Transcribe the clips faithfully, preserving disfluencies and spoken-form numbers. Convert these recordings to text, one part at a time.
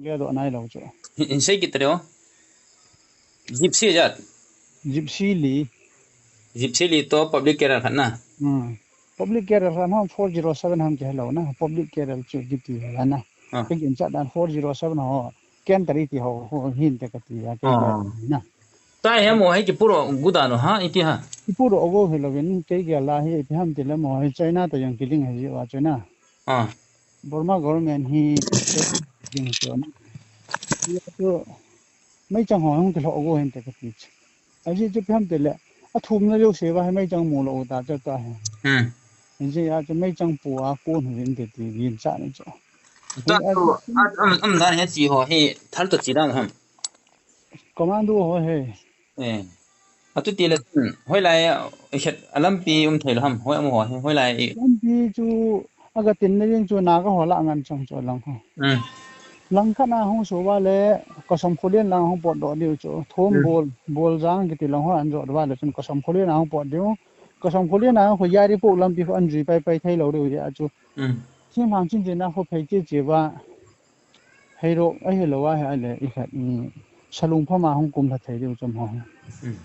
Leh doh nai lou chu. Hin, hin sei kit teo. Gypsy jat. Gypsy li. Gypsy li toh public carrier khat na. Hmm. Public carrier khat ham four zero seven ham kihe lou na. Public carrier chu kiti hi na. Ah. Ka ginchat dan four zero seven ho. Ken tari ti ho, ho hin te kati a, kei Ah. na. Tai he mo he kipuro gu dan u ha, iti ha. Kipuro gu hi louvin, kei gel a hi, ipi ham ti le mo he China toh jong kiling hi jiu a China. Ah. Burma government hi ding chu. Chu meichang ho hung kilhoh gu hin te kati chu. Ajeh chu ipi ham ti le, athumna jouse va hi meichang mu lou ta chu ta hi. Hmm. Ajeh a chu meichang pu a kon hu hin te ti ginchat ni chu. Ta Hin chu, a- a- am, am dan he chi ho hi, thal toh chi dan ham. Commando ho he. Eh. Atu ti le, hmm, hoilai, eh, khet, a lampi um thei lou ham, hoi am ho he, hoilai i. Lampi chu, aga tin na ding chu, Naga ho lah ngan chang chu lang ho. Hmm. Lang khat na hung so va le, Kasom Khullen lang hung pot doh diu chu. Thum Hmm. bol, bol jang kiti lang ho an jot va le chun Kasom Khullen lang hung pot diu. Kasom Khullen lang ho Yairipok lampi ho an jui pai pai thei lou diu jeh a chu. Hmm. Thinglhang chin chin a ho phei che che va. Hei ro, ahi lou a hi a le, i khat, um, Salung phama hung kum lha thei diu chu mo. Hmm.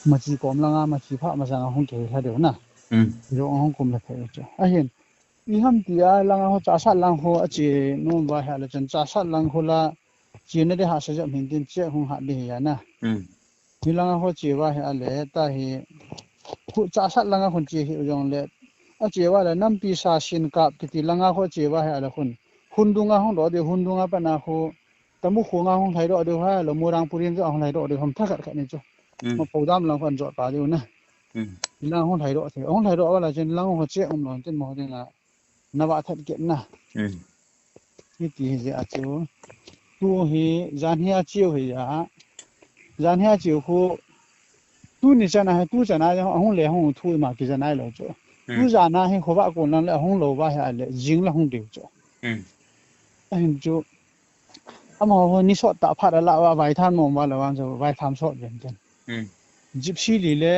Machi kom langa, machi pha masanga hung kei lha diu na. Hmm. Hei ro hung kum lha thei diu chu. Ahin, ipi ham ti a langa ho, Chassad lang ho, ache nom va hi a le chun, Chassad lang ho la, chena di hahsa jep hin tin che hung hat di hi a na. Hmm. Hi langa ho che va hi a le, ta hi, khu Chassad langa khun che hi u jong le, ache va le, Nampi Sa Sin Kap kiti langa ho che va hi a le khun. Hun dunga hung doh diu, hun dunga pat na khu, Tamu khunga hung lhai doh diu ha, lo Murang Purin chu hung lhai doh diu, hom tha khat khat ni chu. Hmm. Ma Pau Dam lang khun jot pa diu na. Hmm. Hi lang hung lhai doh thei, hung lhai doh va la chun lang ho che um lon tin mo ding a. Na va that kit na. Hmm. Hiti hi jeh a chu. Tu hi, jan hi a chiu hi a. Jan hi a chiu khu. Tuni chan a hi, tu chan a hi, ahung le hung thu ma kijan nai lou chu. Hmm. Tu jan a hi, khovah kon lang le ahung lou va hi a le, jing la hung diu chu. Hmm. Ahin chu. Amaho ni sot ta phat a la va, vai tham nom va la van chu, vai tham sot ven ten. Hmm. Gypsy li le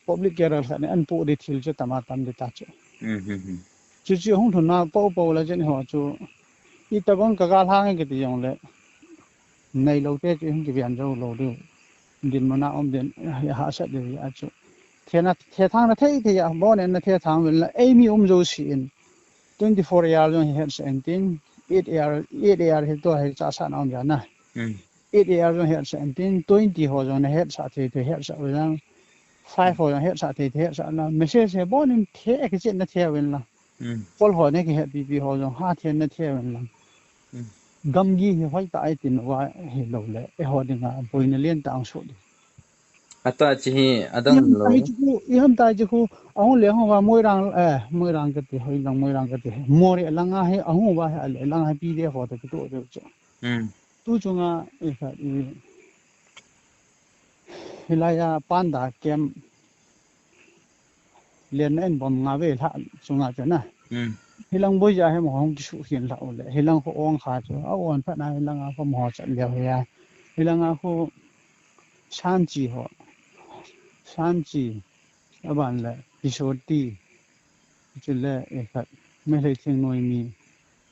public carrier khat ni an pu di thil chu tama tam di ta chu. Hmm, hmm, hmm. Chu chu hung thun na po po la chen ho chu. I ta bang ka ga hlang kiti jong le. Nei lo te chu hung ki vian jo lo diu. Din mana om din ha sat diu a chu. Thena, the thang na thei thei a, bon en na the thang vel la. Ei mi um jo si in. Twenty-four A R jong hi het sa en tin. Eight A R, eight A R hi to hi cha sa na um ja na. Hmm. Eight A R jong het sa en tin, twenty ho jong na het sa thei thei het sa ve lang. Five ho jong het sa thei thei het sa na. Message he bon in the ki chin na the ven lang. Hmm. Pol ho ne ki het pi pi ho jong ha the na the ven lang. Hmm. Gamgi hi hoi ta ai tin va hi lo le. E ho ding a boina lien ta ang su di. Ata chi hi adang lo. I ham tai chi khu, i ham tai chi khu, ahung le hung va Moirang, eh, Moirang kati, hoi lang Moirang kati. Moreh langa hi, ahung va hi, a le langa hi P D F ho ta ki to de chu. Hmm. Tu chunga, i kha, i, hilai a Panda camp, len na en bom nga ve lha chunga chu na. Hmm. Hilang boi ja hi mo hung ki su hin lha u le. Hilang khu ong kha chu, a on phat na hilang a khu mo chat leo hi a. Hilang a khu Sanchi ho. Sanchi, aban le, Pisoti. Chu le, e khat, Meitei Thingnoi mi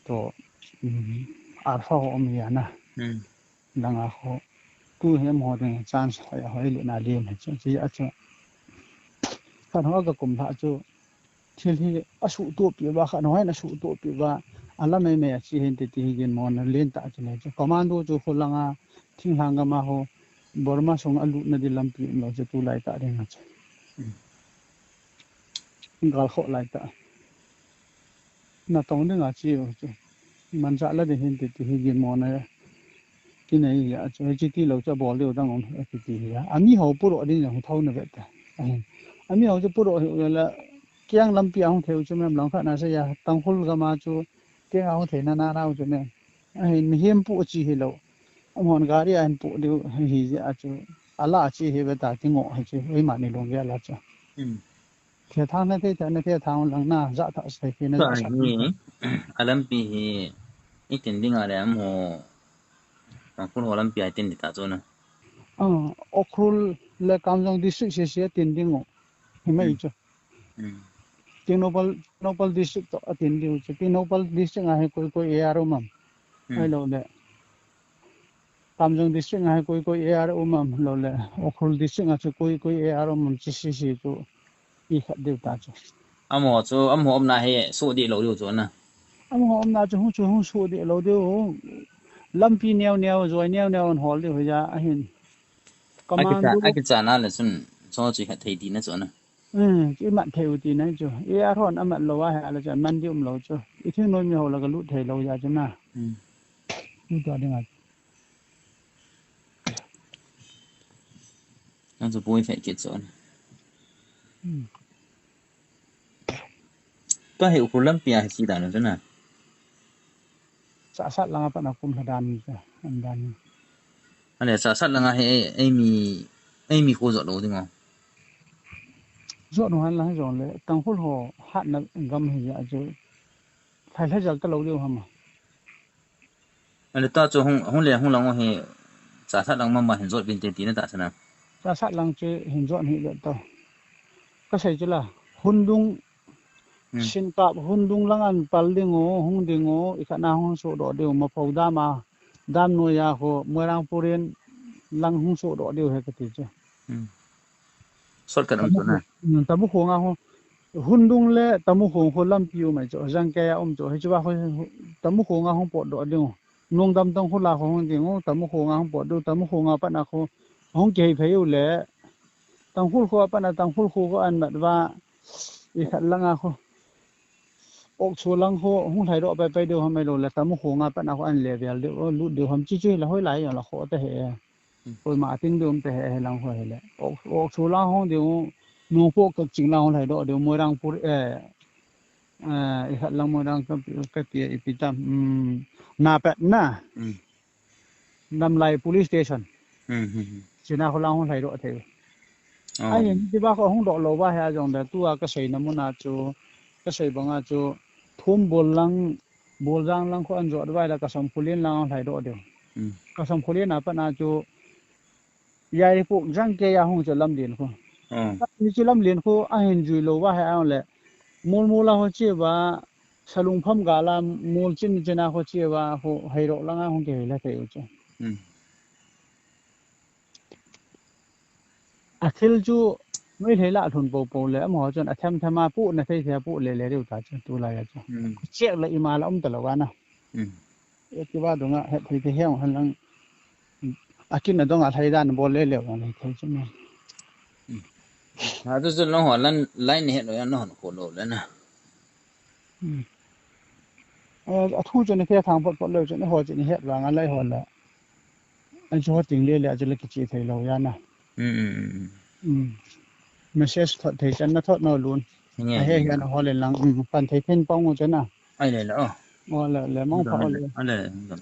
to, um, Alpha ho mi a na. Hmm. Langa khu, tu hi mo ding chance hoi, hoi le na ding hi chu, chi a chu. Khat ho ka kum lha chu, thil hi a suhtup pi uva, khat ho hin a suhtup pi uva, a la mei mei a chi hin ti ti hi gin mo na len ta chu nei chu. Commando chu khu langa, thinglhang gam a ho, Burma sung a lut na di lampi um lo chu tu lai ta ding a chu. Hmm. Gal kho lai ta. Na tong ding a chi u chu. Manchah la ding hin ti ti hi gin mo na. Ki nei a chu, hi chi ti lo chu a bol diu dang um, hi ti ti hi a. A mi ho puro ding jong tho na ve ta. Ahin. A mi ho chu puro hi u la, kiang lampi a hung thei u chu mem lang kha na sa ya, Tangkhul gam a chu, kiang a hung thei na na na u chu mem. Ahin, mihem pu chi hi lo. Amahon gari a hin pu diu hi jeh a chu. A la chi hi ve ta ti ngo hi chu, ei mani lung ve la chu. Hmm. Thethang na thei, na thethang lang na, ja tha sai khi na ja sa. Hi, a lampi hi, i tin ding a le am ho, Tangkhul ho lampi a i tin di ta chu na. Ah, Ukhrul le Kamjong district se se tin ding u. Hi mai chu. Hmm. Tengnoupal, Tengnoupal district toh atin diu chu. Tengnoupal district a hi koi koi A R um am. Hmm. Ahilou le. Kamjong district a hi koi koi A R um am, lou le. Ukhrul district a chu koi koi A R um am, C C C chu. I khat diu ta chu. Amaho chu, amaho umna hi soh dih lou diu chu na. Amaho umna chu hung chu hung soh dih lou diu. Lampi neo neo, joi neo neo an hol diu hi ja ahin. Akicha, commando. Akicha na le chun, chu chu khat thei ti na chu na. Hmm, i mat thei u ti na chu. I a hon a mat lou a hi a la chu, man di um lou chu. I thingnoi mi ho la ka lut thei lou ja chu na. Hmm. Lut ta ding a. Nang chu poi fe kit chu na. Hmm. Ka he Ukhrul lampi a hi si dan chu na. Chahsat langa pat a kum lha dan chu, an dan. Ahile, Chahsat langa hi ei, ei mi, ei mi khu jot lou ding o. Jot lou han lang jong le, Tangkhul ho hatna gam hi ja chu, lhai lhai jal ta lou diu ham a. Ahile, ta chu hung, hung le hung lang o hi, Chahsat lang mama hin jot vin te ti na ta chu na. Chahsat lang chu hin jot hi le ta. Ka sei chu la, Hundung, Hmm. Sinkap Hundung lang an pal ding o, hung ding o, i khat na hung soh doh diu, Mapho dam a, dam noi a khu, Moirang Purin lang hung soh doh diu hi ka ti chu. Hmm. Shortcut um chu na. Hmm, Tamukhong a khu, Hundung le Tamukhong khu lampi um ai chu, Jangkei a um chu, hi chu a khu, Tamukhong a hung pot doh diu. Nungdam Tangkhul a khu hung ding u, Tamukhong a hung pot diu, Tamukhong a pat na khu, hung kihei phei u le, Tangkhul khu a pat na, Tangkhul khu khu an mat va, i khat lang a khu. Okchu lang khu, hung lhai doh pai pai diu ham ahilou le, Tamukhong a pat na khu an le vel diu, lut diu ham chi chi la hoi lai jong la khu ta he. Hmm. Koima atin diu um ta he, he lang khu he le. Ok, Okchu lang hung diu, Nungpok Kakching lang hung lhai doh diu, Moirang Pur, eh, eh, i khat lang Moirang ka, ka ti ipi tam, hmm, na pat na. Hmm. Namlai Police Station. Hmm, hmm, hmm. China khu lang hung lhai doh thei. Oh. Ahin, ti ba khu hung doh lou ba hi a jong le, tu a ka sei na mun a chu, ka sei bang a chu, Thumbol lang, Boljang lang khu an jot vai la Kasamkhulen lang hung lhai doh diu. Hmm. Kasamkhulen a pat na chu, Yairipok Jangkei a hung chu Lamlen khu. Hmm. Ni chu Lamlen khu ahin jui lou ba hi a jong le, Mol mol a khu chi ba, Salung Pham gal a mol chin chin a khu chi ba, khu Heirok lang a hung kihei lha thei u chu. Hmm. A thil chu, Meitei la lhun po po le, amaho chun a them them a pu na thei thei a pu le le diu ta chu, tu lai a chu. Hmm. Check le ima la um ta lou a na. Hmm. E ti ba dung a, het thei thei heng han lang. A kin a dong a thei dan bol le le ang le thei chu na. Hmm. Ha tu chu long ho lan, line het lo ya no hon ko lo le na. Hmm. Eh, a thu chu ni thei thang phot phot leu chu ni ho chu ni het vang a lai ho la. An chu ho ting le le a chu le kichi thei lou ya na. Hmm, hmm, hmm, hmm. Hmm. Message thot thei chan na thot no lun. Nge, a he nge. Hian a ho le lang, hmm, pan thei phen pang u chu na. Ai le la, oh. O le, le mang pha o le. Ai le, le, le.